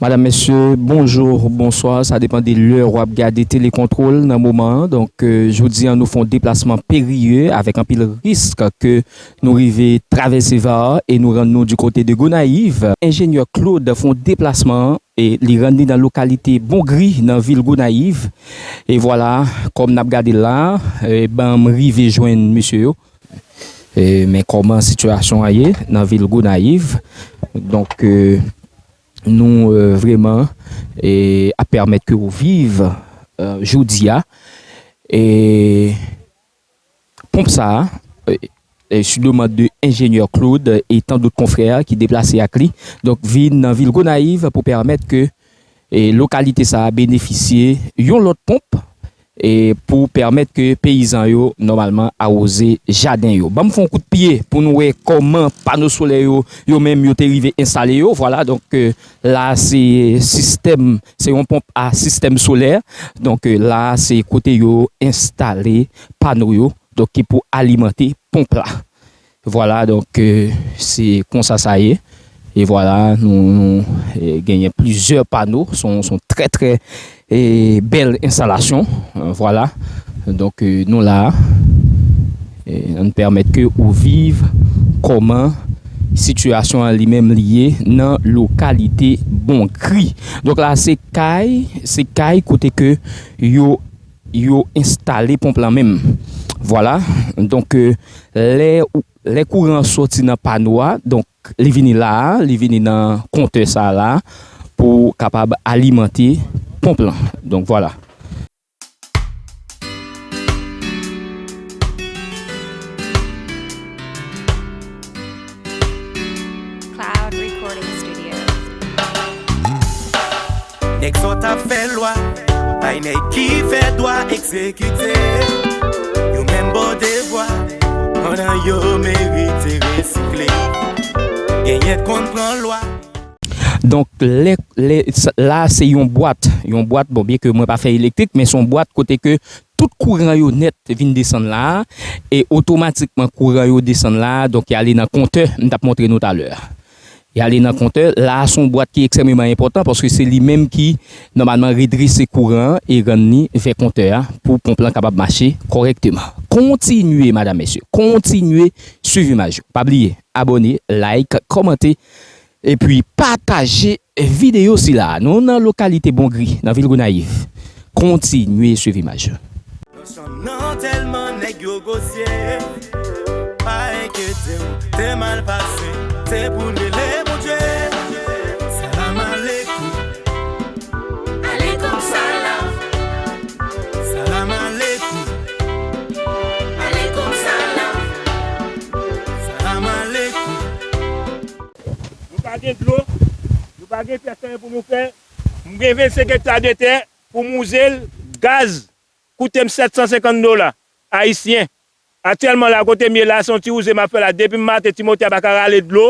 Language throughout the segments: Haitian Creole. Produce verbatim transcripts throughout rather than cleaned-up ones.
Madam, mesye, bonjou, bonswa. Sa depann de lè w ap gade Telekontwòl nan moman an. Donk, euh, jodi a, nou fè yon deplasman periyè avèk anpil risk ke nou rive travèse Var e nou rann nou di kote de Gonayiv. Enjenyè Claude fè yon deplasman e li rann li nan lokalite Bongri, nan vil Gonayiv. E vwala, kòm n ap gade l la, e, ban m rive jwenn mesye yo. E, men kòman sitiyasyon an ye nan vil Gonayiv. Donk, e, nou, e, vrèman, e, ap pèmèt ke w viv, e, jodi a. E, ponp sa a, e, e, sou demann de enjenyè Claude e tan dòt konfrè ki deplase ak li, donk vin nan vil Gonayiv pou pèmèt ke, e, lokalite sa a benefisye yon lòt ponp, e, pou pèmèt ke peyizan yo nòmalman awoze jaden yo. Ban m fè yon kout pye pou nou wè kòman pano solè yo, yo menm yo te rive enstale yo. Vwala, donk, e, la se sistèm, se yon ponp a sistèm solè. Donk, e, la se kote yo enstale pano yo, donk ki pou alimante ponp la. Vwala, donk, e, se konsa sa ye. E vwala, nou, nou, e, genyen plizyè pano. Se yon, se yon trè, trè, e, bèl enstalasyon. E, vwala. Donk, e, nou la. E, ann pèmèt ke ou viv kòman sitiyasyon an li menm li ye nan lokalite Bongri. Donk la, se kay, se kay kote ke yo, yo enstale ponp lan menm. Vwala. Donk, e, lè ou, lè kouran an sòti nan pano a, donk, li vini la a, li vini nan kontè sa a la, pou kapab alimante ponp lan. Donk, vwala. Cloud Recording Studio. Nèg sòt ap fè lwa, bay nèg ki fè dwa egzekite. Yo menm bò devwa, pandan yo merite resikle. Genyen konn pran lwa. Donk, lè, lè, sa, la, se yon bwat. Yon bwat, bon, byen ke mwen pa fè elektrik, men se yon bwat kote ke tout kouran yo nèt vin desann la a, e otomatikman kouran yo desann la a, donk, y ale nan kontè, m t ap montre nou talè a. Y ale nan kontè, la a se yon bwat ki ekstrèmeman enpòtan, paske se li menm ki, nòmalman, redrese kouran an e rann li vè kontè a pou ponp lan kapab mache kòrèkteman. Kontinye, madam, mesye, kontinye swiv imaj yo. Pa bliye, abòne, like, kòmante, epi pataje videyo sila a. Nou nan lokalite Bongri, nan vil Gonayiv. Kontinye swiv imaj yo. Nan chanm nan tèlman nèg yo gwosye. Pa enkyete w, te mal pase, te pou n rele Bondye. Salam aleikoum. Aleikoum salam. Salam aleikoum. Aleikoum salam. Salam aleikoum. Nou pa gen dlo, nou pa gen pyès anyen pou nou fè. M gen vennsenk ekta de tè pou m wouze l, gaz koute m sèt san senkant dola ayisyen. Aktyèlman la, kote m ye la, se yon ti wouze m ap fè la. Depi m maten, ti motè a pa ka rale dlo.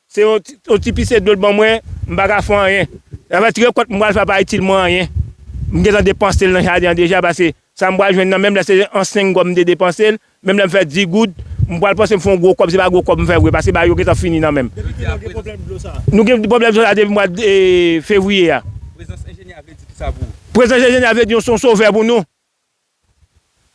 Se yon ti, yon ti pise dlo l ban mwen, m pa ka fè anyen. Sa fè ti rekòt m pral fè a pa itil mwen anyen. M gentan depanse l nan jaden an deja, paske sa m pral jwenn nan, menm lè se an senk gòm m te depanse l, menm lè m fè dis goud, m pral panse m fè yon gwo kòb, se pa gwo kòb m fè vre, paske bagay yo gentan fini nan men m. Depi kilè w gen pwoblèm dlo sa a? Nou gen pwoblèm dlo sa a depi mwa, e, fevriye a. Prezans enjenyè a vle di kisa pou ou? Prezans enjenyè a vle di yon, se yon sovè pou nou.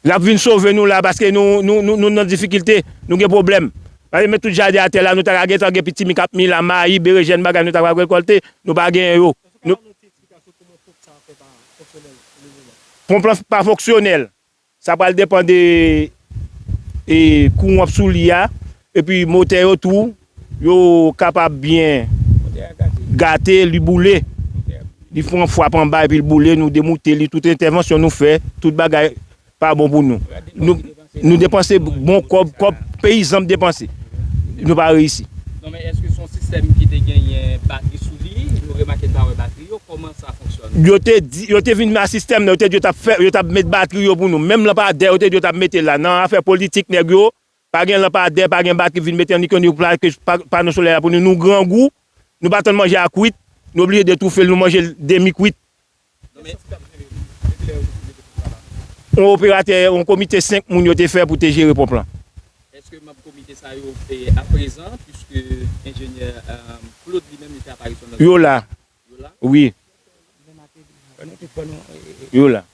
L ap vin sove nou la, paske nou, nou, nou, nou nan difikilte, nou gen pwoblèm. Paske met tout jaden atè la, nou ta ka gentan gen pitimi k ap mi la, mayi, berejèn, bagay nou ta ka rekòlte, nou pa genyen yo. Nou, Ponp lan pa fonksyonèl. Sa pral depann de, e, kouran k sou li a, epi motè yo tou, yo kapab byen gate, li boule. Li fè yon frap anba epi l boule, nou demoute li, tout entèvansyon nou fè, tout bagay pa bon pou nou. Nou, nou depanse bon kòb, kòb peyizan ap depanse. Nou pa reyisi. Non, men èske se yon sistèm ki te genyen batri sou li? Nou remake n pa wè batri yo. Kòman sa fonksyone? Yo te di, yo te vin ak sistèm nan, yo te di yo t ap fè, yo t ap met batri yo pou nou. Menm lanpadè, yo te di yo t ap mete la. Nan afè politik nèg yo, pa gen lanpadè, pa gen batri, vin mete annik annik pla-, ke pa-, pano solè a pou nou. Nou grangou, nou pa tann manje a kwit, nou oblije detoufe l, nou manje l demi kwit. Yon operatè, yon komite senk moun yo te fè pou te jere ponp lan. Èske manm komite sa yo, e, aprezan, piske enjenyè, e, Claude li menm, li fè aparisyon nan... Yo la. Wi. Yo la.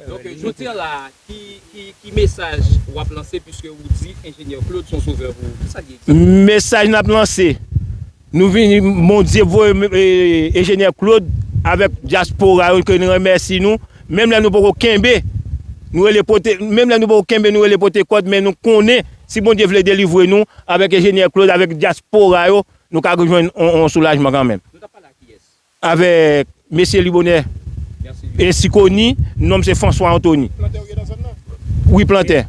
Donk, jodi a la, ki, ki, ki mesaj w ap lanse, piske ou di enjenyè Claude se yon sovè pou ou? Kisa l ye egzakteman? Mesaj n ap lanse, nou vini, Bondye voye, e, enjenyè Claude avèk dyaspora yo ke nou remèsye nou. Menm lè nou poko kenbe, nou rele pote, menm lè nou poko kenbe, nou rele pote kòd, men nou konnen si Bondye vle delivre nou avèk enjenyè Claude, avèk dyaspora yo, nou ka jwenn yon, yon soulajman kanmenm. Nou t ap pale ak kiyès? Avèk mesye Libonè e Sikoni, non m se François Anthony. Wi, plantè.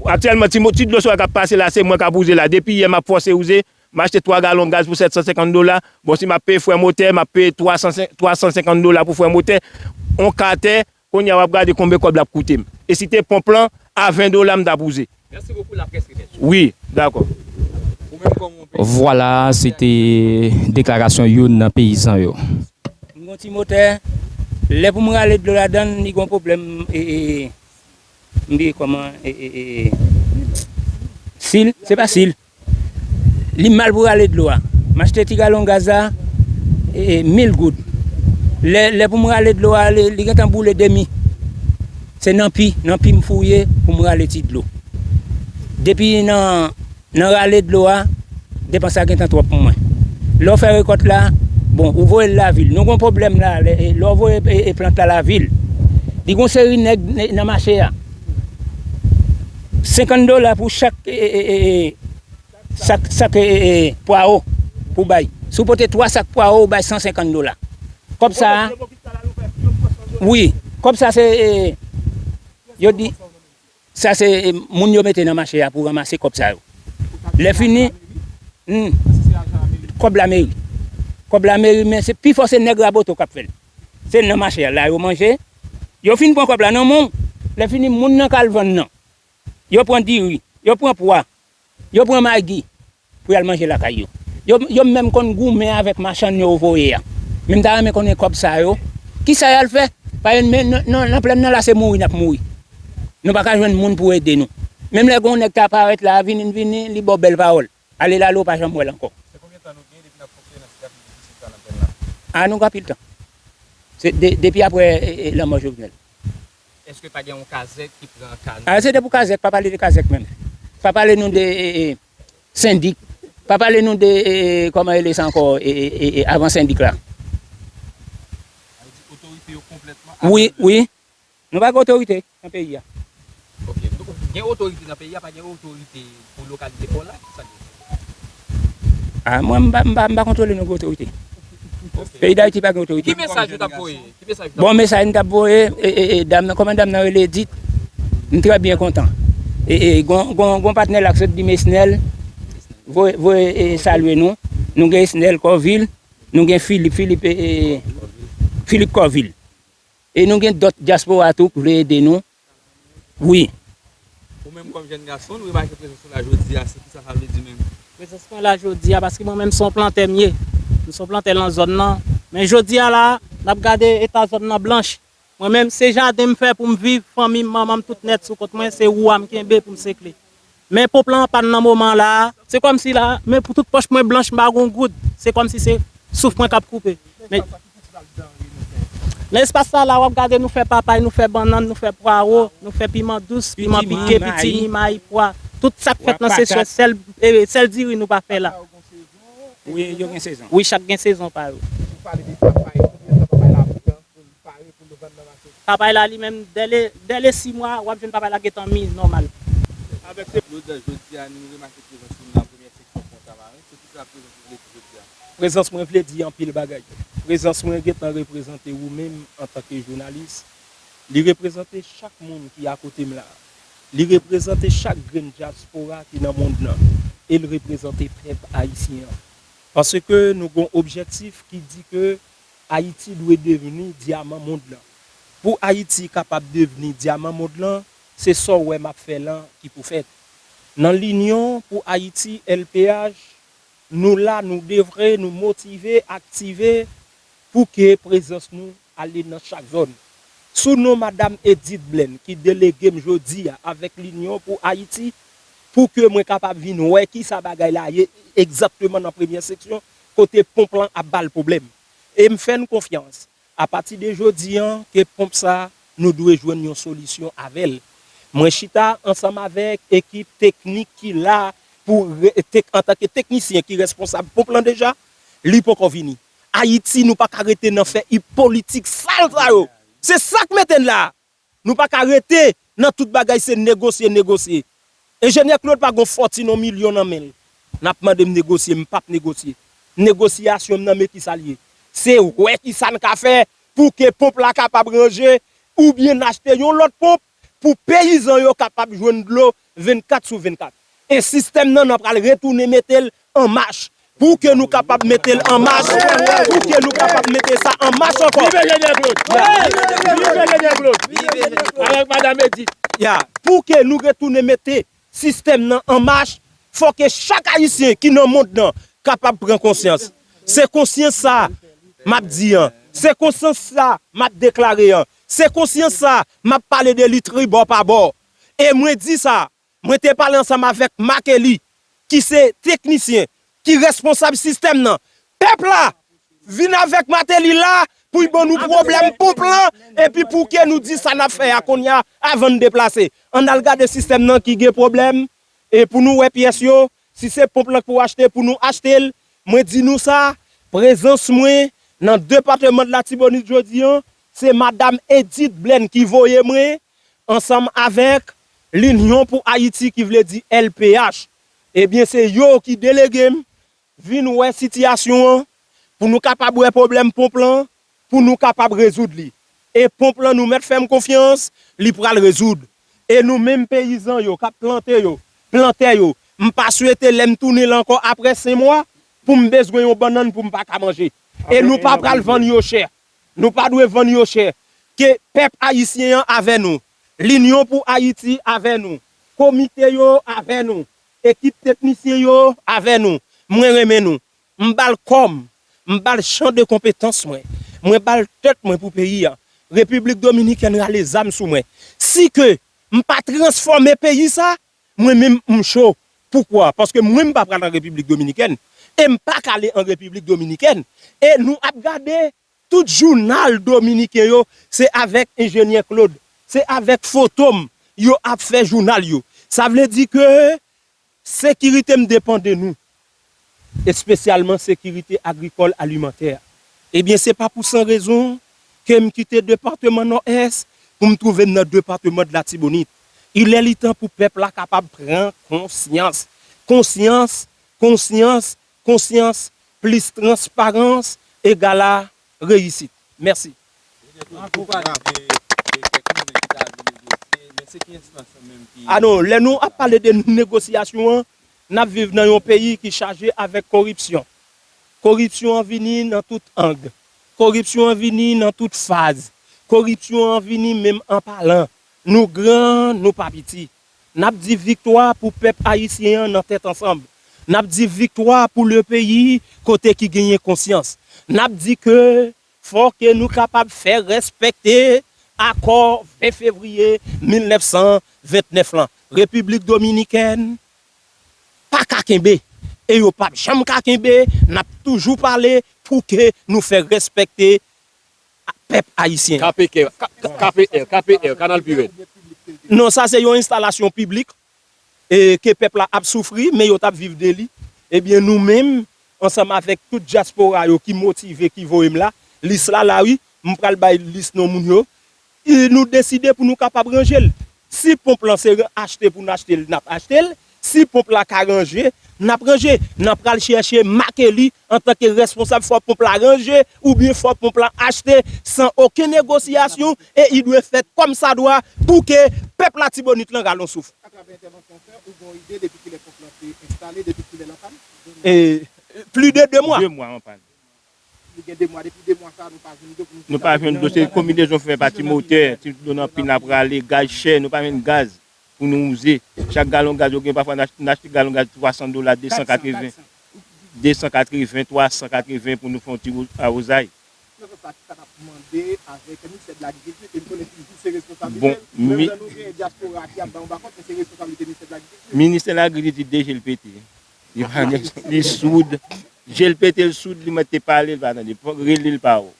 Aktyèlman, ti mo-, ti dlo sa k ap pase la, se mwen k ap wouze la. Depi yè, m ap fòse wouze. M achte twa galon gaz pou sèt san senkant dola. Bon, si m ap peye frè motè, m ap peye twa san, twa san senkant dola pou frè motè. On katè, kounye a w ap gade konbyen kòb l ap koute m. E si te ponp lan, a ven dola m t ap wouze. Merci beaucoup, la presse. Wi, dakò. Ou menm kòman w pe- Vwala, se te deklarasyon youn nan peyizan yo. M gon ti motè, lè pou m rale dlo ladan l, li gon pwoblèm, e, e, m bliye kòman, e, e, e, sil, se pa sil. Li mal pou rale dlo a. M achte ti galon gaz la, e, e, mil goud. Lè, lè pou m rale dlo a, li, li gentan boule demi. Se nan pi, nan pi m fouye pou m rale ti dlo. Depi nan, nan rale dlo a, depans la gentan twòp pou mwen. Lè w fè rekòt la, bon, ou voye l lavil. Nou gon pwoblèm la, lè, lè w voye, e, e, plant la lavil. Li gon seri nèg nan mache a. Senkant dola pou chak, e, e, e, e, sak, sak, e, e, e, pwawo pou bay. Si w pote twa sak pwawo, ou bay san senkant dola. Kòb sa a, wi, kòb sa se, e, yo di, sa se, e, moun yo mete nan mache a pou ranmase kòb sa yo. Lè fini, hmm, kòb lameri. Kòb lameri, men se pi fò se nèg Raboto k ap fè l. Se nan mache a la yo manje. Yo fin pran kòb la nan men w. Lè fini, moun nan k al vann nan. Yo pran diri, yo pran pwa, yo pran magi pou y al manje lakay yo. Yo, yo menm konn goumen avèk machann yo voye a. Men m ta renmen konnen kòb sa yo, kisa y al fè? Paske men nan, nan, nan plèn nan la, se mouri n ap mouri. Nou pa ka jwenn moun pou ede nou. Menm lè gon nèg ta parèt la, vini, vini, li ba w bèl pawòl. Ale, lale, w pa janm wè l ankò. Se konbyen tan nou gen depi n ap fonksyone nan sitiyasyon difisil sa nan plèn nan? A, nou gen anpil tan. Se de-, depi apre, e, e, lanmò Jovenel. Èske pa gen yon kazèk ki pran ka nou? A, se te pou kazèk, pa pale de kazèk menm. Pa pale nou de, e, e, sendik. Pa pale nou de, e, e, kòman rele sa ankò, e, e, e, e, avan sendik la. Sa vle di otorite yo konplètman avèg. Wi, wi. Nou pa gen otorite nan peyi a. Ok. Donk, gen otorite nan peyi a, pa gen otorite pou lokalite pa w la? Sa k gen? A, mwen, m pa, m pa, m pa kontwole nou gen otorite. Ok. Peyi Dayiti pa gen otorite. Ki mesaj ou t ap voye? Ki mesaj ou t ap voye? Bon, mesaj m t ap voye, e, e, e, dam nan, kòman dam nan rele, Edith? M trè byen kontan. E, e, gon, gon, gon patnè la k sot di Mesnèl, voye, voye, e, salye nou. Nou gen Esnèl Kòvil, nou gen Filip, Filip, e, e, Filip Kòvil. E nou gen dòt dyaspora tou k vle ede nou. Wi. Ou menm kòm jèn gason, nou remake prezans ou la jodi a, se kisa sa vle di menm? Prezans mwen la jodi a, paske mwen menm se yon plantè m ye. M se yon plantè nan zòn nan. Men jodi a la, n ap gade eta zòn nan blanch. Mwen menm, se jaden m fè pou m viv, fanmi m, manman m, tout nèt sou kont mwen, se wou a m kenbe pou m sekle. Men ponp lan an pàn nan moman la a, se kòmsi la, men pou tout pòch mwen blanch, m pa gon goud. Se kòmsi se souf mwen k ap koupe. Men, nan espas sa la, w ap gade nou fè papay, nou fè bannann, nou fè pwawo, nou fè piman dous, piman pike, pitimi, mayi, pwa. Tout sa k fèt nan sesyon, sèl, e, sèl diri nou pa fè la. Wi, yo gen sezon. Wi, chak gen sezon pa yo. Ou pale de papay, konbyen tan papay la pran pou l pare pou nou vann nan mache? Papay la, li menm, dèle, dèle sis mwa, w ap jwenn papay la gentan mi nòmal. Avèk se Claude, jodi a, nou remake prezans ou nan premyè seksyon Fwon Tamarin. Se kisa prezans ou vle di jodi a? Prezans mwen vle di anpil bagay. Prezans mwen gentan reprezante ou menm antanke jounalis. Li reprezante chak moun ki akote m la. Li reprezante chak grenn dyaspora ki nan mond lan. E l reprezante pèp ayisyen an. Paske nou gon objektif ki di ke Ayiti dwe devni dyaman mond lan. Pou Ayiti kapab devni dyaman mond lan, se sa w wè m ap fè lan ki pou fèt. Nan Linyon pou Ayiti, L P H, nou la, nou devre, nou motive, aktive pou ke prezans nou ale nan chak zòn. Sou non Madam Edith Blaine ki delege m jodi a avèk Linyon pou Ayiti, pou ke mwen kapab vin wè kisa bagay la ye egzakteman nan premyè seksyon, kote ponp lan ap ba l pwoblèm. E m fè n konfyans. Apati de jodi an, ke ponp sa, nou dwe jwenn yon solisyon avè l. Mwen chita ansanm avèk ekip teknik ki la pou re- tek- antanke teknisyen ki responsab ponp lan deja, li poko vini. Ayiti, nou pa ka rete nan fè ip politik sal sa yo. Se sa k mete n la. Nou pa ka rete nan tout bagay se negosye, negosye. Enjenyè Claude pa gon fòtin yon milyon nan men l. N ap mande m negosye, m p ap negosye. Negosyasyon m nan men kisa l ye? Se wè kisa n ka fè pou ke ponp la kapab ranje oubyen n achte yon lòt ponp pou peyizan yo kapab jwenn dlo vennkat sou vennkat. E sistèm nan, n ap pral retounen mete l an mach. Pou ke nou kapab mete l an mach, pou ke nou kapab mete sa an mach ankò. Viv Enjenyè Claude! Viv Enjenyè Claude! Avèk Madam Edith. Ya, pou ke nou retounen mete sistèm nan an mach, fò ke chak Ayisyen ki nan mond nan kapab pran konsyans. Se konsyans sa m ap di an. Se konsyans sa m ap deklare an. Se konsyans sa m ap pale de li tribò pa bò. E mwen di sa, mwen te pale ansanm avèk Marc Élie, ki se teknisyen, ki responsab sistèm nan. Pèp la vin avèk Martelly la pou y ban nou pwoblèm ponp lan, epi pou ke nou di sa n ap fè a kounye a, avan n deplase. Ann al gade sistèm nan ki gen pwoblèm, e pou nou wè pyès yo, si se ponp lan k pou achte, pou nou achte l. Mwen di nou sa, prezans mwen nan depatman de Latibonit jodi an, se Madam Edith Blaine ki voye mwen, ansanm avèk Linyon pou Ayiti, ki vle di L P H. Ebyen, se yo ki delege m vin wè sitiyasyon an, pou nou kapab wè pwoblèm ponp lan, pou nou kapab rezoud li. E ponp lan, nou mèt fè m konfyans, li pral rezoud. E nou menm peyizan yo k ap plante yo, plantè yo, m pa swete lè m tounen la ankò apre senk mwa, pou m bezwen yon bannann pou m pa ka manje. E nou pa pral vann yo chè. Nou pa dwe vann yo chè. Ke pèp ayisyen an avè nou. Linyon pou Ayiti avè nou. Komite yo avè nou. Ekip teknisyen yo avè nou. Mwen renmen nou. M ba l kò m. M ba l chan de konpetans mwen. Mwen ba l tèt mwen pou peyi a. Repiblik Dominikèn rale zam sou mwen. Si ke m pa transfòme peyi sa, mwen menm m cho. Poukwa? Paske mwen m pa pral an Repiblik Dominikèn. E m pa ka ale an Repiblik Dominikèn. E nou ap gade tout jounal dominiken yo, se avèk Enjenyè Claude, se avèk foto m yo ap fè jounal yo. Sa vle di ke sekirite m depann de nou, espesyalman sekirite agrikòl alimantè. Ebyen, se pa pou san rezon ke m kite depatman Nòdès pou m twouve m nan depatman de Latibonit. Il est le temps pou pèp la kapab pran konsyans. Konsyans, konsyans, konsyans, plis transparans egal a reyisit. Mèsi. Ah non, lè nou ap pale de negosyasyon an, n ap viv nan yon peyi ki chaje avèk koripsyon. Koripsyon an vini nan tout ang. Koripsyon an vini nan tout faz. Koripsyon an vini menm an palan. Nou gran, nou pa piti. N ap di viktwa pou pèp ayisyen an nan Tèt Ansanm. N ap di viktwa pou le peyi kote ki genyen konsyans. N ap di ke fò ke nou kapab fè respekte akò ven fevriye mil nèf san vennèf lan. Repiblik Dominikèn pa ka kenbe. E yo p ap janm ka kenbe. N ap toujou pale pou ke nou fè respekte pèp ayisyen an. K P K, K P R, K P R, Kanal Pirèd. Non, sa se yon enstalasyon piblik, e, ke pèp la ap soufri, men yo t ap viv de li. Ebyen, nou menm, ansanm avèk tout dyaspora yo ki motive, ki voye m la, lis la la, wi, m pral bay lis non moun yo. E nou deside pou nou kapab ranje l. Si ponp lan se achte pou n achte l, n ap achte l. Si ponp la ka ranje, n ap ranje. N ap pral chèche make li antanke responsab, fò ponp la ranje oubyen fò ponp la achte san okenn negosyasyon, e i dwe fèt kòmsadwa pou ke pèp Latibonit lan rale yon souf. Atravè entèvansyon w fè, ou gen yon ide depi kilè ponp lan te enstale, depi kilè l an pann? E, plis de de mwa. De mwa an pann. Li gen de mwa, depi de mwa sa, nou pa jwenn dlo pou nou... Nou pa jwenn dlo, se konbinezon fè pati motè, ti dlo nan pil la prale, gaz chè, nou pa jwenn gaz pou nou wouze. Chak galon gaz, yo gen pafwa n ach-, n achte galon gaz twa san dola, de san katreven, de san katreven, twa san katreven pou nou fè yon ti wo-, awozay. Nan sans sa, kisa n ap mande avèk ministè de lagrikilti, ke m konnen toujou se responsablite l, menm lè nou gen dyaspora ki ap ba nou bakòp, men se responsablite ministè de lagrikilti. Ministè lagrikilti deje l pete. Li pa gen, li soud. Je l pete, l soud, li mèt te pale, l pa tande. Rele l pa ou.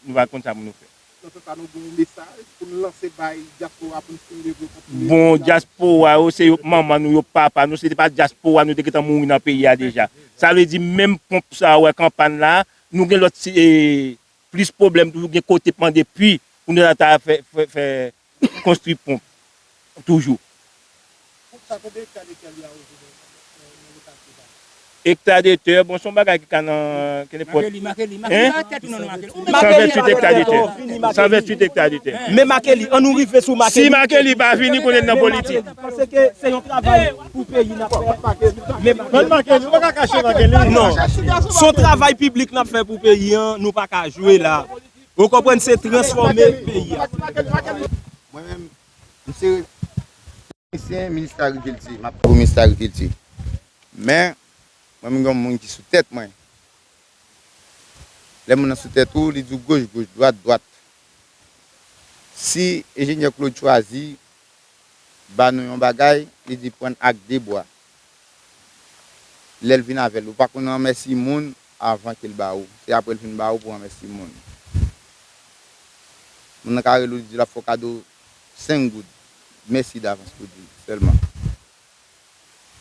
Nou pa konn sa pou nou fè. Nan sans sa, nou gen yon mesaj pou n lanse bay dyaspora pou n fin leve kont mesaj sa. Bon, dyaspora yo, se yo k manman nou, yo k papa nou, se te pa dyaspora nou te gentan mouri nan peyi a deja. Sa vle di, menm ponp sa a w wè k an pàn la, nou gen lòt, e, plis pwoblèm toujou, gen kote pande pwi pou nou ta fè, fè, fè konstwi ponp toujou. Sa konbyen ekta de tè li a ojounen nan lokasyon sa? Ekta de tè, bon, se yon bagay ki ka nan, ki nenpòt. Makeli, Makeli, Makeli, hein? Tèt ou nan Makeli. San venntuit ekta de tè. San venntuit ekta de tè. Men Makeli, an nou rive sou Makeli. Si Makeli pa vini, konnen nan politik. Paske se yon travay pou peyi n ap fè. Men Makeli, ou pa ka kache Makeli. Non. Se yon travay piblik n ap fè pou peyi an, nou pa ka jwe la. Ou konprann, se transfòme peyi a. Mwen menm, m se teknisyen minis agrikilti, m ap travay pou minis agrikilti. Men, mwen menm gen yon moun ki sou tèt mwen. Lè moun nan sou tèt ou, li di w goch, goch, dwat, dwat. Si enjenyè Claude Choisy ba nou yon bagay, li di pran ak de bwa. Lè l vin avè l, ou pa konn ranmèsi moun avan ke l ba ou. Se apre l fin ba ou pou ranmèsi moun. Moun nan ka rele w, li di l ap fè w kado senk goud. Mèsi davans pou di l sèlman.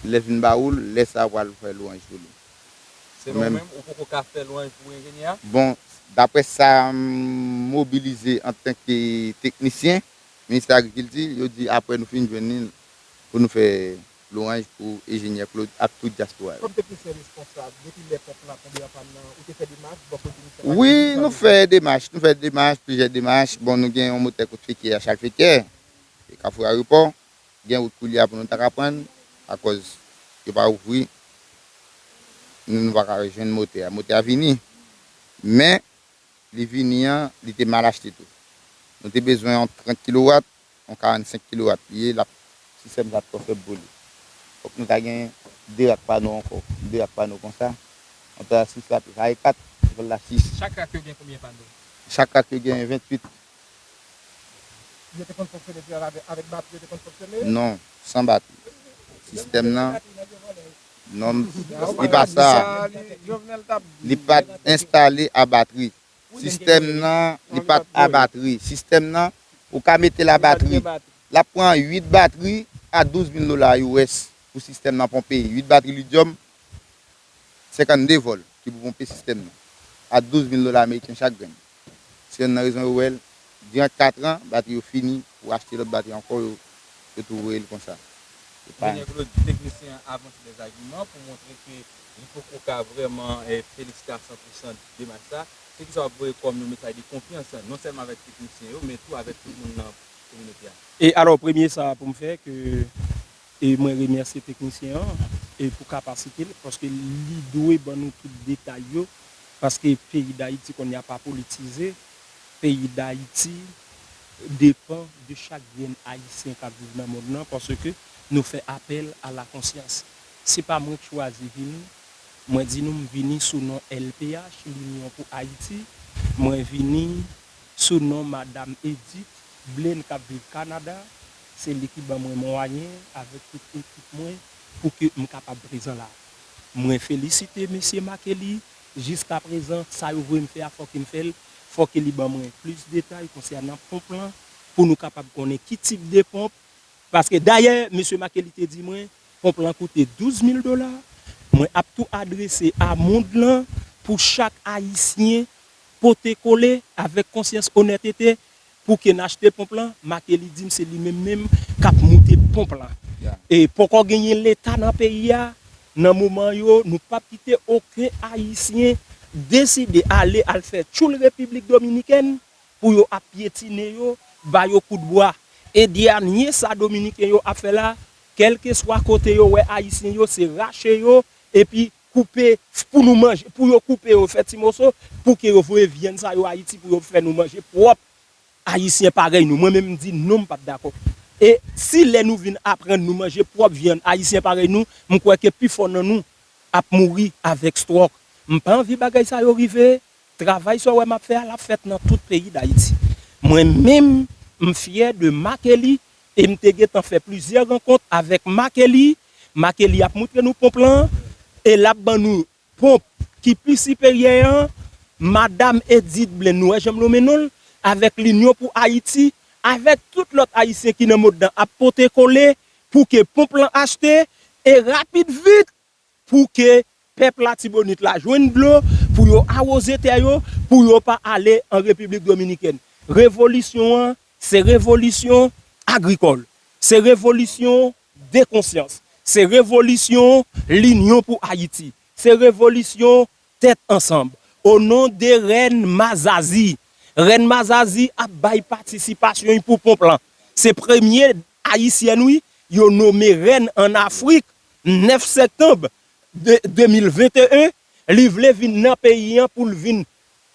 Lè l fin ba ou l, lè sa a w pral fè lwanj pou li. Selon w menm, ou poko ka fè lwanj pou enjenyè a? Bon, daprè sa m mobilize antanke teknisyen, Ministè Agrikilti, yo di apre nou fin jwenn li pou nou fè lwanj pou enjenyè Claude ak tout dyaspora yo. Kòm teknisyen responsab, depi lè ponp lan tonbe an pàn nan, ou te fè demach bò kote Ministè Agrikilti? Wi, nou fè demach, nou fè demach, plizyè demach. Bon, nou gen yon motè kot Fekè a, Chal Fekè, e Kafou Ayewopò. Gen wout koulye a pou nou ta ka pran, akòz yo pa ouvri, nou, nou pa ka jwenn motè a. Motè a vini, men li vini an, li te mal achte tou. Nou te bezwen yon trant kilowat, yon karannsenk kilowat li ye, l ap, sistèm sa ap twò fèb pou li. Fòk nou ta gen de rak pano ankò, de rak pano konsa. Yon ta sis rak, sa e kat, fòk l la sis. Chak rak yo gen konbyen pano? Chak rak yo gen venntuit. Yo te konn fonksyone pi avè-, avèk batri, yo te konn fonksyone? Non, san batri. Sistèm nan, non, li pa sa. Li pa t enstale a batri. Sistèm nan, li pa t a batri. Sistèm nan, ou ka mete l a batri. L ap pran uit batri a douz mil dola U S pou sistèm nan ponpe. Uit batri lityòm, senkannde vòl ki pou ponpe sistèm nan a douz mil dola ameriken chak grenn. Se youn nan rezon yo wè l, diran katran, batri yo fini, pou achte lòt batri ankò, yo, yo tou voye l konsa. Enjenyè Claude, teknisyen an avanse dèzagiman pou montre ke li poko ka vrèman, eh, felisite a san pou san demach sa. Se kisa w ap voye kòm yon mesaj de konfyans, non sèlman avèk teknisyen yo, men tou avèk tout moun nan kominote a? E alò, premye sa pou m fè, ke, e mwen remèsye teknisyen an, e pou kapasite l, paske li dwe ban nou tout detay yo, paske peyi Dayiti kounye a pa politize, peyi Dayiti depann de chak grenn Ayisyen k ap viv nan mond lan, paske nou fè apèl a la konsyans. Se pa mwen k chwazi vini, mwen di nou m vini sou non L P H, Linyon pou Ayiti, mwen vini sou non Madam Edith Blaine k ap viv Kanada, se li ki ban mwen mwayen avèk tout ekip mwen pou ke m kapab prezan la. Mwen felisite mesye Makeli, jiskaprezan sa yo voye m fè a fòk m fè l, fòk li ban mwen plis detay konsènan ponp lan pou nou kapab konnen ki tip de ponp. Paske dayè, mesye Makeli te di mwen, ponp lan koute douz mil dola. Mwen ap tou adrese a mond lan pou chak Ayisyen pote kole avèk konsyans, onètete, pou ke n achte ponp lan. Makeli di m se li menm menm k ap moute ponp lan. E poko genyen Leta nan peyi a, nan moman yo, nou p ap kite okenn Ayisyen deside ale al fè tchoul Repiblik Dominikèn, pou yo ap pyetine yo, ba yo kout bwa. E dènye sa Dominiken yo ap fè la, kèlkeswa kote yo wè Ayisyen yo, se rache yo, epi koupe pou nou manje, pou yo koupe yo, fè ti moso, pou ke yo voye vyann sa yo Ayiti, pou yo fè nou manje pwòp. Ayisyen parèy nou. Mwen menm, m di non, m p ap dakò. E si lè nou vin aprann nou manje pwòp vyann Ayisyen parèy nou, m kwè ke pifò nan nou ap mouri avèk stwòk. M pa anvi bagay sa yo rive. Travay sa w wè m ap fè a, l ap fèt nan tout peyi Dayiti. Mwen menm, m fyè de Makeli e m te gentan fè plizyè rankont avèk Makeli. Makeli ap moutre nou ponp lan e l ap ban nou ponp ki pi siperyè an, Madam Edith Blaine, nou wè jan m nonmen non l, avèk Linyon pou Ayiti, avèk tout lòt Ayisyen ki nan mond lan ap pote kole pou ke ponp lan achte, e rapid vit pou ke pèp Latibonit la jwenn dlo, pou yo awoze tè yo, pou yo pa ale an Repiblik Dominikèn. Revolisyon an, se revolisyon agrikòl. Se revolisyon de konsyans. Se revolisyon Linyon pou Ayiti. Se revolisyon tèt ansanm. O non de Rèn Mazazi. Rèn Mazazi ap bay patisipasyon pou ponp lan. Se premye ayisyèn, wi, yo nome rèn an Afrik, nèf septanm de, de mil venteyen, li vle vin nan peyi an pou l vin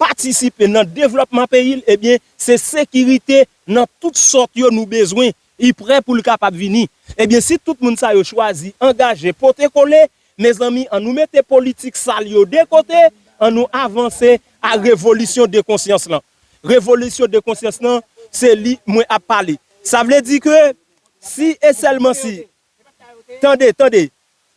patisipe nan devlòpman peyi l, ebyen, se sekirite nan tout sòt yo nou bezwen. Li prè pou l kapab vini. Ebyen, si tout moun sa yo chwazi angaje, pote kole, mezanmi, an nou mete politik sal yo de kote, an nou avanse a revolisyon de konsyans lan. Revolisyon de konsyans lan, se li mwen ap pale. Sa vle di ke si e sèlman si, tande, tande,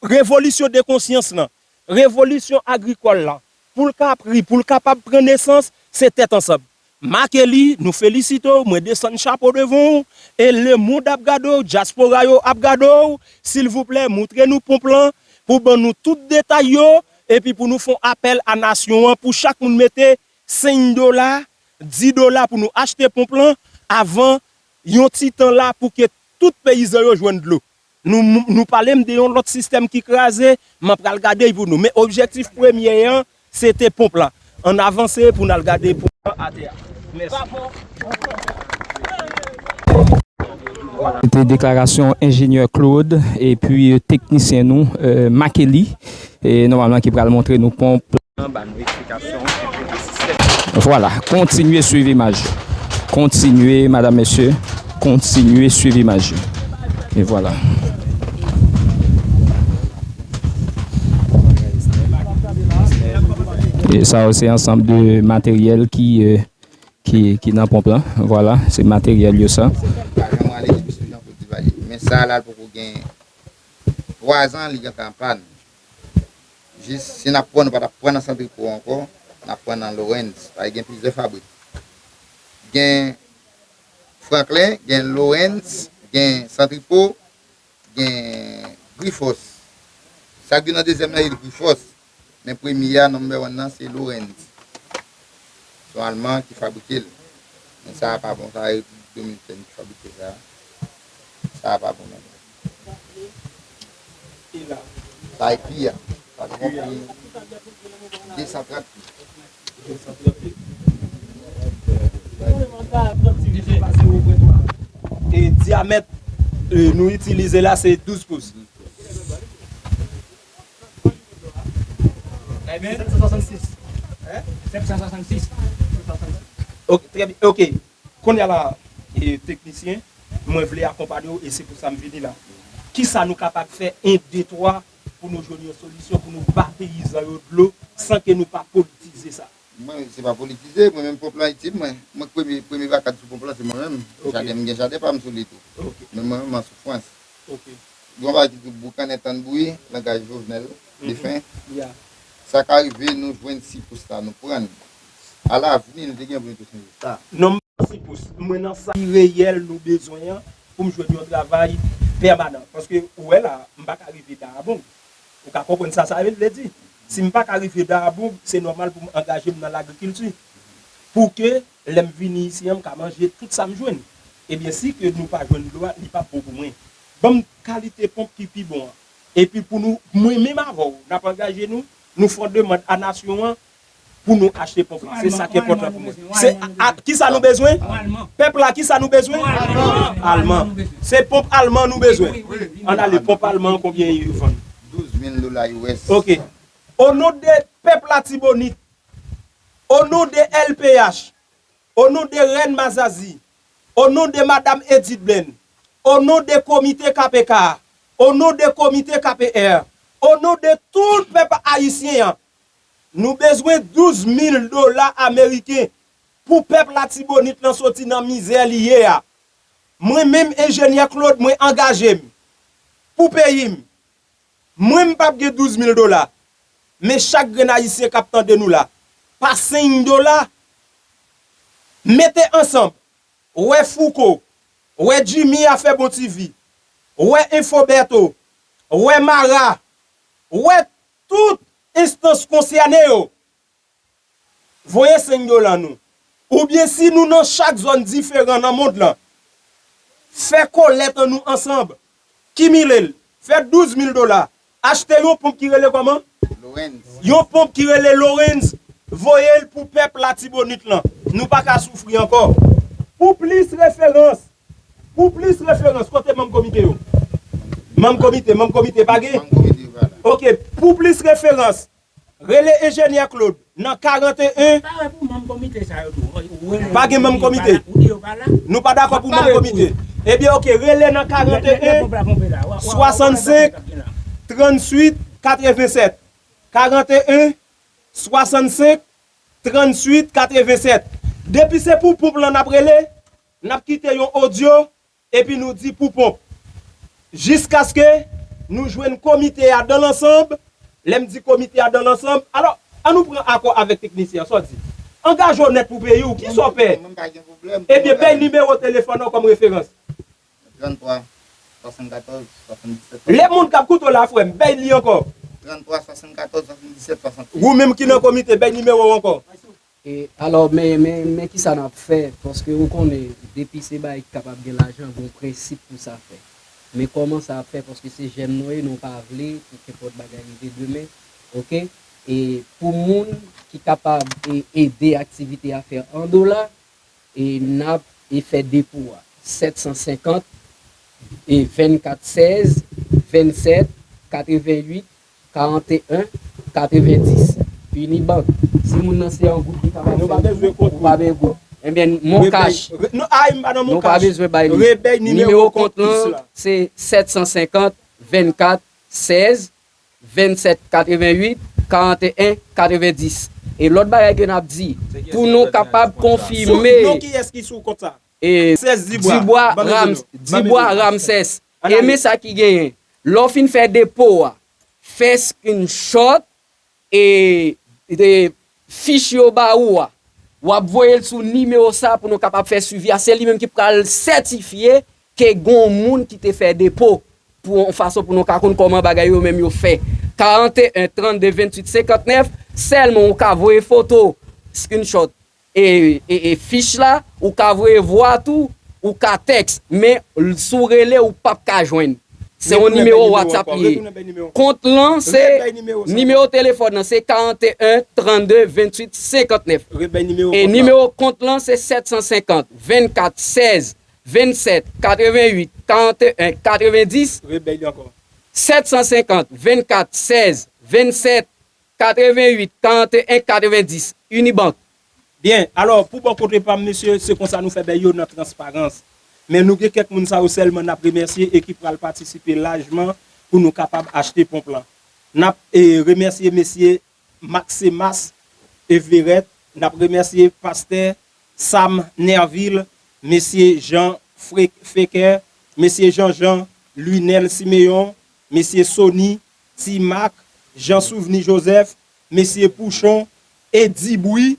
revolisyon de konsyans lan, revolisyon agrikòl la, pou l ka pri, pou l kapab pran nesans, se tèt ansanm. Makeli, nou felisite w, mwen desann chapo devan w, e lemonn ap gade w, dyaspora yo ap gade w, silvouplè, moutre nou ponp lan, pou ban nou tout detay yo, epi pou nou fè yon apèl a nasyon an, pou chak moun mete senk dola, dis dola pou nou achte ponp lan, avan yon ti tan la, pou ke tout peyizan yo jwenn dlo. Nou, nou pale m de yon lòt sistèm ki kraze, m ap pral gade l pou nou. Men objektif premye an, se te ponp lan. Ann avanse pou n al gade ponp lan atè a. Mèsi. Se te deklarasyon enjenyè Claude epi teknisyen nou, euh, Makeli, e nòmalman ki pral montre nou ponp lan, ba nou eksplikasyon anpil de sistèm. Vwala, kontinye swiv imaj yo. Kontinye, madam, mesye, kontinye swiv imaj yo. E vwala. E sa yo se ansanm de materyèl ki, euh, ki, ki nan ponp lan. Vwala, se materyèl yo sa. Pa janm rale depi sou Jean Claude Duvalier. Men sa la, l poko gen twa zan, li gentan an pàn. Jis, si n ap pran, nou pa t ap pran nan Santripo ankò, n ap pran nan Lawrence. Paske gen plizyè fabrik. Gen Franklin, gen Lawrence, gen Santripo, gen Grifols. Sa k vin an dezyèm nan, se Grifols. Men premye a, number one nan, se Lawrence. Se yon Alman ki fabrike l. Men sa a pa bon. Sa a Repiblik Dominikèn ki fabrike sa a. Sa a pa bon, non. Sa a pi a. Sa a bon pi. De san trant pi. E dyamèt, e, nou itilize la, se douz pous. Sèt san swasannsis. Sèt san swasannsis. Ok, trè byen. Ok. Kounye a la, e, teknisyen, mwen vle akonpanye w e se pou sa m vini la. Kisa nou kapab fè, en, de, twa, pou nou jwenn yon solisyon, pou nou ba peyizan yo dlo, san ke nou pa politize sa? Mwen, se pa politize, mwen menm ponp lan itil mwen. Mwen k premye, premye vakant sou ponp lan, se mwen menm. Ok. Jaden, m gen jaden pa m sou li tou. Ok. Men mwen menm an soufrans. Ok. Gon bagay ki di boukannen tann bri, langaj Jovenel, mhm, defen. Ya. Sa ka rive, nou jwenn sipous la, nou pran l. Alavni, nou te gen pou nou te sonje sa. Non, m pa sipous. Mwen nan sa ki reyèl nou bezwen an pou m jwenn yon travay pèmanan. Paske, ou wè la, m pa ka rive Dayabong. Ou ka konprann sa sa vle di. Si m pa ka rive Dayabong, se nòmal pou m angaje m nan lagrikilti. Pou ke lè m vini isi an, m ka manje tout sa m jwenn. Ebyen, si ke nou pa jwenn dlo a, li p ap bon pou mwen. Ban m kalite ponp ki pi bon an. Epi pou nou, mwen menm avè w, n ap angaje nou, nou fè yon demann a nasyon an pou nou achte ponp lan. Se sa ki enpòtan pou mwen. Se a, kisa nou bezwen? Pèp la, kisa nou bezwen? Alman. Se ponp alman nou bezwen. Ann ale, ponp alman an, konbyen yo vann? Douz mil dola U S. Ok. O non de pèp Latibonit, o non de L P H, o non de Rèn Mazazi, o non de Madam Edith Blaine, o non de Komite K P K, o non de Komite K P R, o non de tout pèp ayisyen an, nou bezwen douz mil dola ameriken pou pèp Latibonit lan soti nan mizè li ye a. Mwen menm, enjenyè Claude, mwen angaje m pou peyi m. Mwen, m p ap gen douz mil dola. men chak grenn Ayisyen k ap tande nou la, pa senk dola, mete ansanm, wè Fouco, wè Jimmy Afè Bon T V, wè Info Bertho, wè Mara, wè tout enstans konsène yo, voye senk dola nou. Oubyen si nou nan chak zòn diferan nan mond lan, fè kolèt an nou ansanm, kimile l, fè douz mil dola, achte yon ponp ki rele kòman? Lorenz. Yon ponp ki rele Lorenz, voye l pou pèp Latibonit lan. Nou pa ka soufri ankò. Pou plis referans, pou plis referans, kote manm komite yo? Manm komite, manm komite pa gen? Manm komite pa la. Ok, pou plis referans, rele enjenyè Claude nan karanteyen. Pa wè pou manm komite sa yo tou. Ou wè yo, Pa gen manm komite. Ou di yo pa la. Nou pa dakò pou manm komite. Ebyen, ok, rele nan karanteyen, swasansenk, tranntuit, katrevensèt. Karanteyen, swasansenk, tranntuit, katrevensèt. Depi se pou ponp lan n ap rele, n ap kite yon odyo, epi nou di pou ponp. Jiskaske nou jwenn komite a dan lansanm, lè m di komite a dan lansanm, alò, an nou pran akò avèk teknisyen an, sa w di? Angaje w nèt pou peyi w, kisa w pè? Mwen pa gen pwoblèm. Ebyen, bay nimewo telefòn an kòm referans. Tranntwa, swasannkatòz, swasanndisèt. Lè moun k ap koute w la, frè m, bay li ankò. Tranntwa, swasannkatòz, swasanndisèt, swasanntwa. Ou menm ki nan komite, bay nimewo w ankò. E, alò, men, men, men kisa n ap fè? Paske ou konnen, depi se bagay ki kapab gen lajan, gen yon prensip pou sa fè. Men kòman sa ap fè? Paske se jèn nou ye, nou pa vle pou kenpòt bagay rive demen, oke? E pou moun ki kapab e, ede aktivite a fè an dola, e n ap e fè depo a. Sèt san senkant, e vennkat sèz, vennsèt, katreventuit, karanteyen, katrevendis. Unibank. Si moun nan se yon gwoup ki kapab fè, nou pa bezwen kont, ou pa bezwen gwoup. Ebyen, Moncash. Nou pa bezwen bay li. Nimewo kont lan, se sèt san senkant, vennkat, sèz, vennsèt, katreventuit, karanteyen, katrevendis. E lòt bagay ke n ap di, pou nou kapab konfime. Non, kiyès ki sou kont sa? E, Dibwa Ramsès. E men sa ki genyen. Lè w fin fè depo a, fè screenshot e, e fich yo ba ou a. W ap voye l sou nimewo sa pou nou kapab fè swivi a. Se li menm ki pral sètifye ke gen yon moun ki te fè depo pou yon fason pou nou ka konn kòman bagay yo menm yo fè. Karanteyen, trannde, venntuit, senkantnèf, sèlman ou ka voye foto, screenshot, e, e, e fich la, ou ka voye vwa tou, ou ka tèks, men si w rele, ou p ap ka jwenn. Se yon nimewo WhatsApp li ye. Kont lan, se nimewo telefòn nan, se karanteyen, trannde, venntuit, senkantnèf. E nimewo kont lan, se sèt san senkant, vennkat, sèz, vennsèt, katreventuit, karanteyen, katrevendis. Sèt san senkant, vennkat, sèz, vennsèt, katreventuit, karanteyen, katrevendis, Unibank. Byen, alò, pou bò kote pa m, mesye, se konsa nou fè bèy yo nan transparans. Men nou gen kèk moun sa yo sèlman n ap remèsye e ki pral patisipe lajman pou nou kapab achte ponp lan. N ap, e, remèsye mesye Maximas Everett, n ap remèsye pastè Sam Nervil, mesye Jean Fre-, Feker, mesye Jean Jean, Lunel Siméon, mesye Sony, Ti Mak, Jean Souvni Joseph, mesye Pouchon, Eddy Bouy,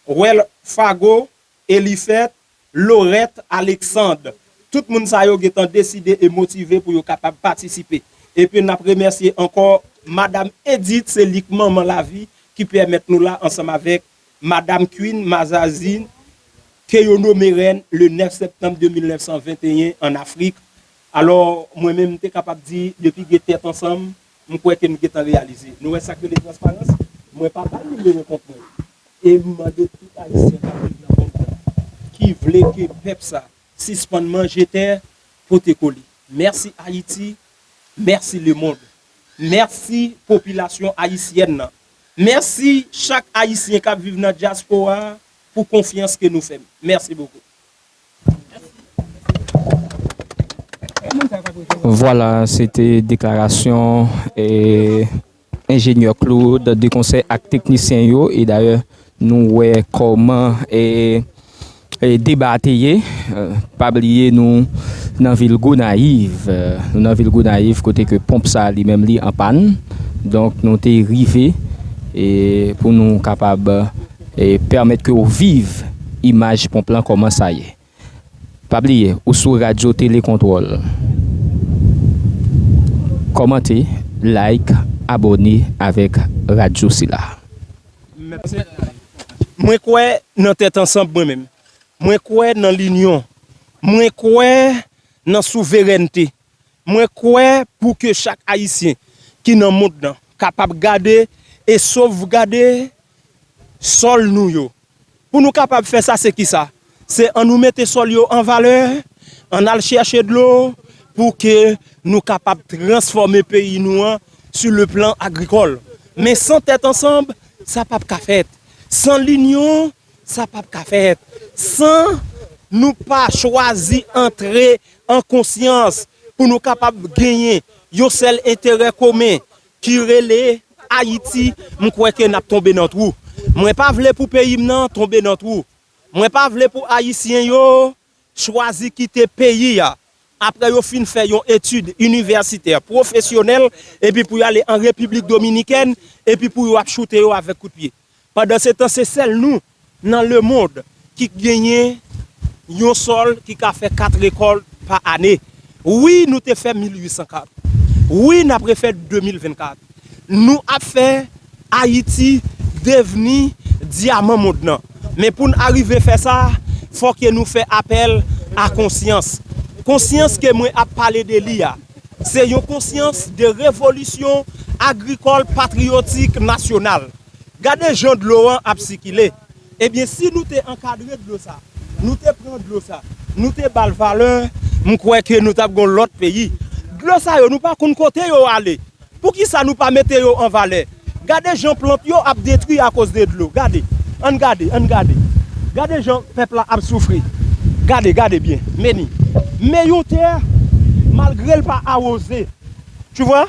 Well Fago, Elifèt, Lorette Alexandre. Tout moun sa yo gentan deside e motive pou yo kapab patisipe. Epi n ap remèsye ankò Madam Edith, se li k manman lavi, ki pèmèt nou la ansanm avèk Madam Queen Mazazine, ke yo nome rèn le nèf septanm de mil nèf san venteyen an Afrik. Alò, mwen menm, m te kapab di, depi gen tèt ansanm, m kwè ke n gentan reyalize. Nou wè sa k rele transparans? Mwen pa bay nimewo kont mwen. E m mande tout Ayisyen k ap viv nan mond lan, ki vle ke pèp sa sispann manje tè, pote kole. Mèsi Ayiti, mèsi lemonn. Mèsi popilasyon ayisyèn nan. Mèsi chak Ayisyen k ap viv nan dyaspora a pou konfyans ke nou fè m. Mèsi bokou. Vwala, se te deklarasyon, e, enjenyè Claude de konsèy ak teknisyen yo, e dayè, nou wè kòman, e, e, deba a te ye. E, pa bliye nou nan vil Gonayiv. E, nou nan vil Gonayiv, kote ke ponp sa li menm li an pàn. Donk, nou te rive e pou nou kapab, e pèmèt ke w viv imaj ponp lan kòman sa ye. Pa bliye, ou sou Radyo Tele Kontwòl. Kòmante, like, abòne avèk radyo sila. Mwen kwè nan tèt ansanm mwen menm. Mwen kwè nan linyon. Mwen kwè nan souverènte. Mwen kwè pou ke chak Ayisyen ki nan mond lan kapab gade e sovgade sòl nou yo. Pou nou kapab fè sa, se kisa? Se ann nou mete sòl yo an valè, ann al chèche dlo pou ke nou kapab transfòme peyi nou an sur le plan agricole. Men san tèt ansanm, sa p ap ka fèt. San linyon, sa p ap ka fèt. San nou pa chwazi antre an konsyans pou nou kapab genyen yon sèl enterè komen ki rele Ayiti, m kwè ke n ap tonbe nan twou. Mwen pa vle pou peyi m nan tonbe nan twou. Mwen pa vle pou Ayisyen yo chwazi kite peyi a apre yo fin fè yon etid inivèsitè pwofesyonèl epi pou y ale an Repiblik Dominikèn epi pou yo ap choute yo avèk kout pye. Pandansetan, se sèl nou nan lemonn ki genyen yon sòl ki ka fè kat rekòlt pa ane. Wi, nou te fè mil uit san kat. Wi, n ap refè de mil vennkat. Nou ap fè Ayiti devni dyaman mond lan. Men pou n arive fè sa, fòk ke nou fè apèl a konsyans. Konsyans ke mwen ap pale de li a, se yon konsyans de revolisyon agrikòl patriyotik nasyonal. Gade jan dlo an ap sikile. Ebyen, si nou te ankadre dlo sa, nou te pran dlo sa, nou te ba l valè, m kwè ke nou t ap gen yon lòt peyi. Dlo sa yo, nou pa konn kote yo ale. Poukisa nou pa mete yo an valè? Gade jan plant yo ap detwi akoz de dlo. Gade. Ann gade, ann gade. Gade jan pèp la ap soufri. Gade, gade byen. Men ni. Men yon tè, malgre l pa awoze. Tu vois?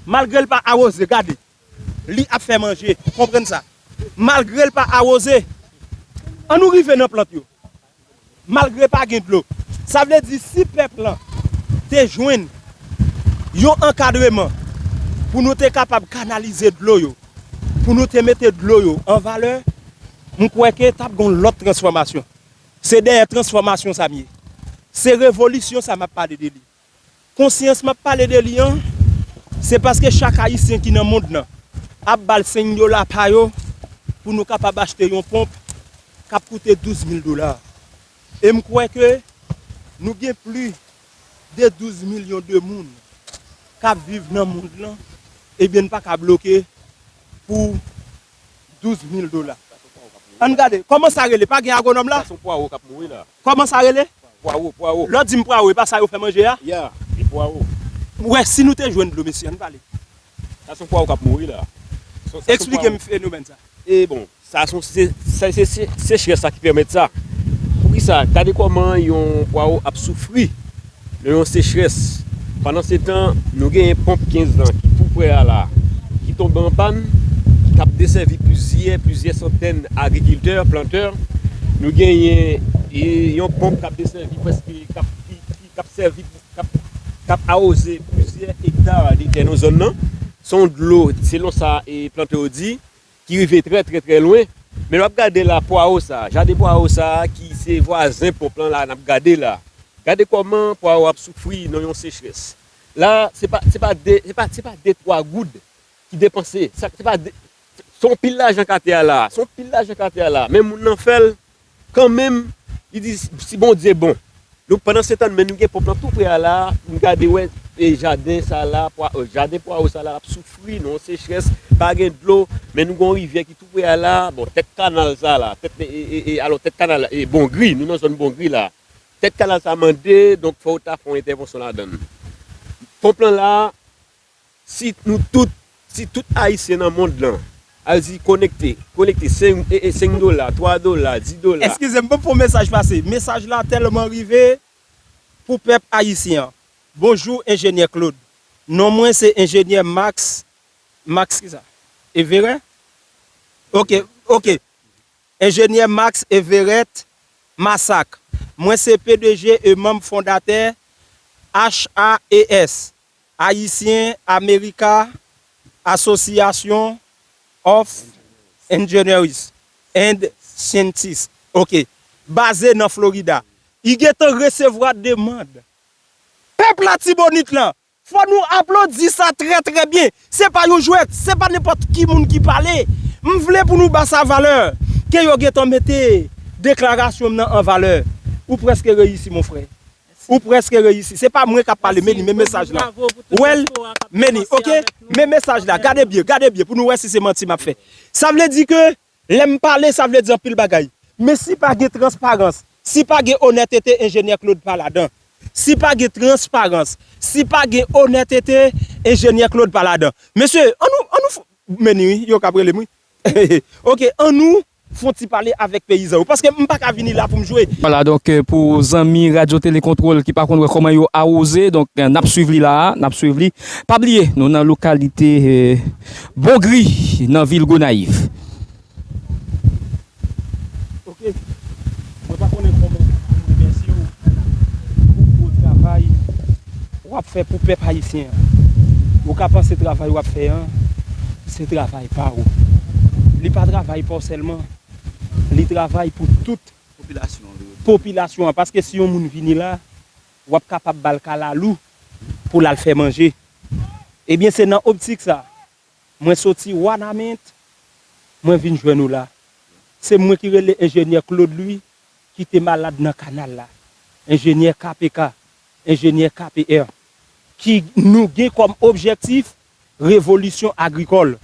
Malgre l pa awoze, gade. Li ap fè manje. Konprann sa. Malgre l pa awoze. Ann nou rive nan plant yo. Malgre pa gen dlo. Sa vle di si pèp lan te jwenn yon ankadreman pou nou te kapab kanalize dlo yo, pou nou te mete dlo yo an valè, m kwè ke t ap gen yon lòt transfòmasyon. Se dèyè transfòmasyon sa m ye. Se revolisyon sa m ap pale de li. Konsyans m ap pale de li an, se paske chak Ayisyen ki nan mond lan ap ba l senk dola pa yo pou nou kapab achte yon ponp k ap koute douz mil dola. E m kwè ke nou gen plis de douz milyon de moun k ap viv nan mond lan, ebyen n pa ka bloke pou douz mil dola. Ann gade, kòman sa rele? Pa gen agwonòm la? Sa se yon pwawo k ap mouri la. Kòman sa rele? Pwawo, pwawo. Lè w di m pwawo, e pa sa yo fè manje a? Ya, e pwawo. Ou wè, si nou te jwenn dlo, mesye, ann pale. Sa se yon pwawo k ap mouri la. Sa, sa se yon pwawo. Eksplike m fenomèn sa. E bon, sa se, se, se, se sechrès la ki pèmèt sa. Poukisa? Gade kòman yon pwawo ap soufri nan yon sechrès. Pandansetan, nou genyen ponp kenz lan ki tou prè a la, ki tonbe an pàn, k ap desèvi plizyè, plizyè santèn agrikiltè, plantè. Nou genyen, e, yon ponp k ap desèvi prèske, k ap, ki, ki, k ap sèvi, k ap, k ap awoze plizyè ekta de tè nan zòn nan. Se yon dlo, selon sa, e, plantè yo di, ki rive trè, trè, trè lwen. Men lè w ap gade la, pwawo sa, jaden pwawo sa, ki se vwazen ponp lan la, n ap gade la. Gade kòman pwawo ap soufri nan yon sechrès. La, se pa, se pa de, se pa, se pa de twa goud ki depanse. Sa, se pa de, se yon pil lajan k atè a la. Se yon pil lajan k atè a la. Men moun nan fè l kanmenm, li di, si Bondye bon. Nou, pandansetan, men nou gen ponp lan tou prè a la, nou gade wè, e jaden sa la, pwa, e, jaden pwawo sa la ap soufri nan yon sechrès, pa gen dlo, men nou gen yon rivyè ki tou prè a la, bon, tèt kanal sa la, tèt, e, e, e, alò, tèt kanal, e, Bongri, nou nan zòn Bongri la. Tèt kanal sa mande, donk, fò w ta fè yon entèvansyon ladan l. Ponp lan la, si nou tout, si tout Ayisyen nan mond lan, al di konekte, konekte senk, e, e, senk dola, twa dola, dis dola. Eskize m, ban m fè yon mesaj pase. Mesaj la tèlman rive pou pèp ayisyen an. Bonjou, Enjenyè Claude. Non mwen se Enjenyè Max, Max kisa? Everet? Ok, ok. Enjenyè Max Everett Massac. Mwen se P D G e manm fondatè H A E S, Haïtien America Association, of Engineers and Scientists, ok, baze nan Florida. Li gentan resevwa demann. Pèp Latibonit lan, fò nou aplodi sa trè, trè byen. Se pa yon jwèt, se pa nenpòt ki moun ki pale. M vle pou nou ba sa valè. Ke yo gentan mete deklarasyon m nan an valè. Ou prèske reyisi, mon frè. Ou prèske reyisi. Se pa mwen k ap pale, men li, men mesaj la. Ou wè l? Men li, ok? Men mesaj la. Gade byen, gade byen pou nou wè si se manti m ap fè. Sa vle di ke lè m pale, sa vle di anpil bagay. Men si pa gen transparans, si pa gen onètete, enjenyè Claude pa ladan. Si pa gen transparans, si pa gen onètete, enjenyè Claude pa ladan. Mesye, annou, annou f-, men ni wi, yo k ap rele m wi. Ok, annou fon ti pale avèk peyizan yo. Paske m pa ka vini la pou m jwe. Vwala, donk, euh, pou zanmi Radyo Tele Kontwòl ki pa konn wè kòman yo awoze, donk, euh, n ap swiv li la a, n ap swiv li. Pa bliye, nou nan lokalite, euh, Bongri, nan vil Gonayiv. Ok. Mwen pa konnen kòman pou m remèsye w pou gwo travay w ap fè pou pèp ayisyen an. Ou ka panse travay w ap fè an, se travay pa w. Li pa travay pa w sèlman, li travay pou tout popilasyon an, wi. Popilasyon an. Paske si yon moun vini la, w ap kapab ba l kalalou pou l al fè manje. Ebyen, se nan optik sa, mwen soti Wanament, mwen vin jwenn ou la. Se mwen ki rele enjenyè Claude Louis, ki te malad nan kanal la. Enjenyè K P K, enjenyè K P R, ki nou gen kòm objektif revolisyon agrikòl.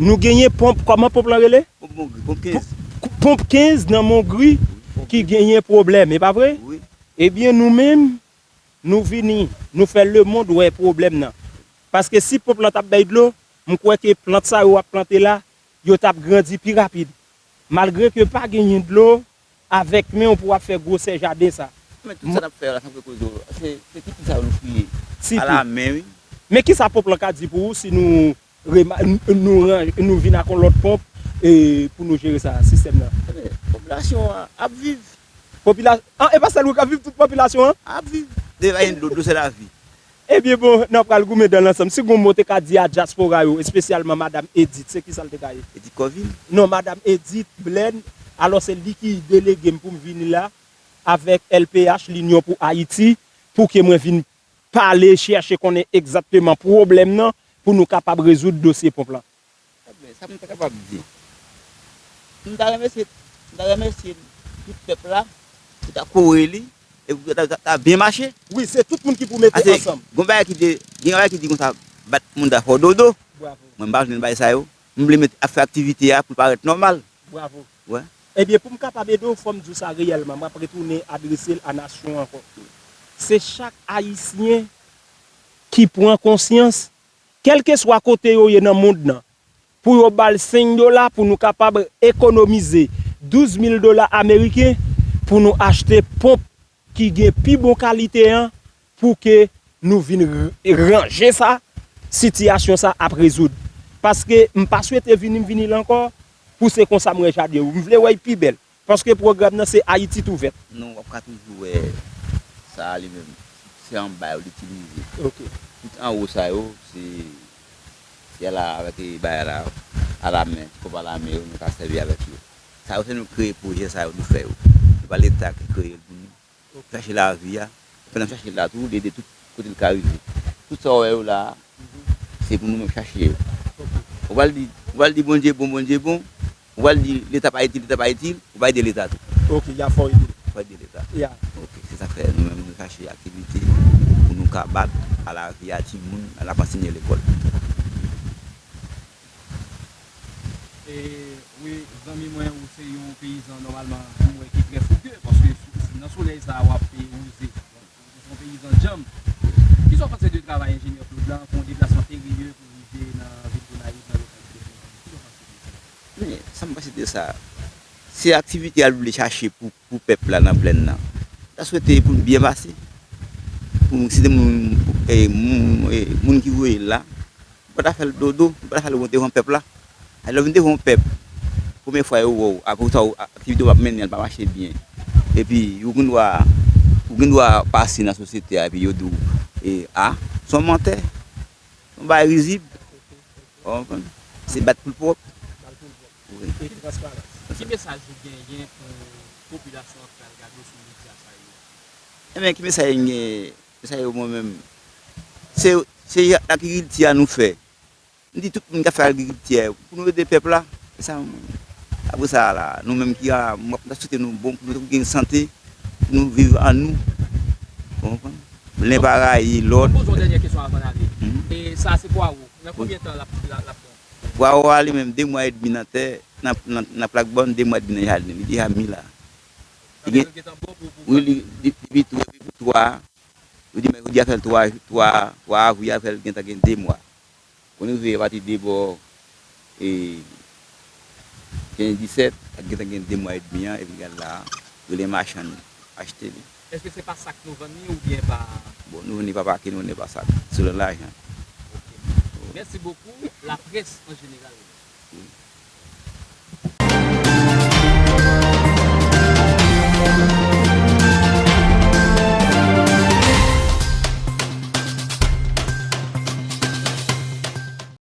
Nou genyen ponp, kòman ponp lan rele? Ponp Mongri, ponp kenz. Ponp, ponp kenz nan Mongri ki genyen pwoblèm, e pa vre? Wi. Ebyen, nou menm, nou vini, nou fè lemonn wè pwoblèm nan. Paske si ponp lan t ap bay dlo, m kwè ke plant sa yo w ap plante la, yo t ap grandi pi rapid. Malgre ke pa genyen dlo, avèk men w pou w ap fè gwosè jaden sa. Men tout sa n ap fè la, sa m vle koze w, se, se ti fi sa yo nou kriye. Ti fi. Alamen, wi. Men kisa ponp lan ka di pou ou si nou rema-, n-, nou ran-, nou vin ak yon lòt ponp, e, pou nou jere sa, sistèm nan? Ebyen, popilasyon an ap viv. Popila-, an, e pa sèl ou k ap viv, tout popilasyon an? Ap viv. Depi pa gen dlo, dlo se lavi. Ebyen, bon, n ap pral goumen dan l ansanm. Si gon mo te ka di a dyaspora yo, espesyalman Madam Edith, se kisa l te ka ye? Edith Covil? Non, Madam Edith Blaine. Alò, se li ki delege m pou m vini la avèk L P H, Linyon pou Ayiti, pou ke mwen vin pale, chèche konnen egzakteman pwoblèm nan pou nou kapab rezoud dosye ponp lan. Ebyen, sa m ta kapab di? M ta remèsye, m ta remèsye tout pèp la pou ta kore li, epi pou ta, ta, ta byen mache. Wi, se tout moun ki pou mete ansanm. Gon bagay ki di, gen bagay ki di konsa, bat moun ta fè w dodo. Bravo. Mwen, m pa jwenn bagay sa yo. M vle met, ap fè aktivite a pou l parèt nòmal. Bravo. Wè. Ebyen, pou m kapab ede w, fò m di w sa reyèlman, m ap retounen adrese l a nasyon an ankò. Se chak Ayisyen ki pran konsyans, kèlkeswa kote yo ye nan mond nan, pou yo ba l senk dola, pou nou kapab ekonomize douz mil dola ameriken, pou nou achte ponp ki gen pi bon kalite an, pou ke nou vin r-, ranje sa, sitiyasyon sa ap rezoud. Paske m pa swete vini, m vini la ankò, pou se konsa m wè jaden yo. M vle wè l pi bèl. Paske pwogram nan se Ayiti tou vèt. Non, w ap ka toujou wè sa a li menm. Se anba yo l itilize. Ok. Tout anwo sa yo, se, se ala avèk, e, bagay la, alamen, ti ponp alamen yo, nou ka sèvi avèk yo. Sa yo, se nou kreye pwojè sa yo, nou fè yo. Se pa Leta ki kreye l pou nou. Ok. Chache lavi a. Pandan m chache l la tou, li ede tout kote l ka rive. Tout sa w wè yo la a, se pou nou menm chache yo. Ok. Ou pral di, ou pral di Bondye bon, Bondye bon. Ou pral di Leta pa itil, Leta pa itil. Ou pa ede Leta tou. Ok, ya fò ede. Fò ede Leta. Ya. Ok, se sa k fè nou menm nou chache aktivite pou nou ka bat a lavi a timoun, a l ap ansenye lekòl. E, wi, zanmi mwen, ou se yon peyizan nòmalman, m wè ki trè fouge, paske sou, nan solèy sa a w ap, e, wouze. Donk, ou se yon peyizan djanm. Kisa w panse de travay enjenyè Claude la, pou yon deplasman peryode pou rive nan vil Gonayiv, nan lokalite Gonayiv? Kisa w panse de sa? Men, sa m panse de sa, se aktivite a l vle chache pou, pou pèp la nan plèn nan. M ta swete pou l byen pase. Pou si de moun, e, moun, e, moun ki voye l la, ou pa ta fè l dodo, ou pa ta fè l wont devan pèp la. Alò, vin devan yon pèp, premye fwa yo wè w, apre sa, w, aktivite w ap mennen an pa mache byen. Epi, ou gen dwa, ou gen dwa pase nan sosyete a, epi yo di w, e, a, se yon mantè, se yon bagay rizib. Ou konprann? Se bat pou l pwòp. e transparans. Ki mesaj ou genyen pou popilasyon an k pral gade w sou medya sa yo? Ebyen, ki mesaj m genyen? Mesaj yo mwen menm, se, se agrikilti a nou fè. M di tout moun k ap fè agrikilti a, pou nou ede pèp la. E sa, apre sa la, nou menm ki a, m ap swete nou bon, pou nou gen sante, pou nou viv an nou. Ou konprann? Len pa rayi lòt. Mwen poze yon dènye kesyon avan n ale. E sa se pwawo. Nan konbyen tan l ap, l ap, l ap bon? Pwawo a li menm, de mwa edmi nan tè, nan, nan, nan plak bòn, de mwa edmi nan jaden. Li deja mi la. Li gen, wi, li, li, depi twa, depi twa, yo di, men, yo di a fè l twa, twa, twa avril, a fè l gentan gen de mwa. Pou nou rive apati de bò, e, kenz disèt, ak gentan gen de mwa edmi an, epi gad la, yo gen machann achte li. Èske se pa sak nou vann li oubyen pa? Bon, nou vann li pa pake, nou vann li pa sak. Selon lajan. Ok. Mèsi bokou, laprès an jeneral.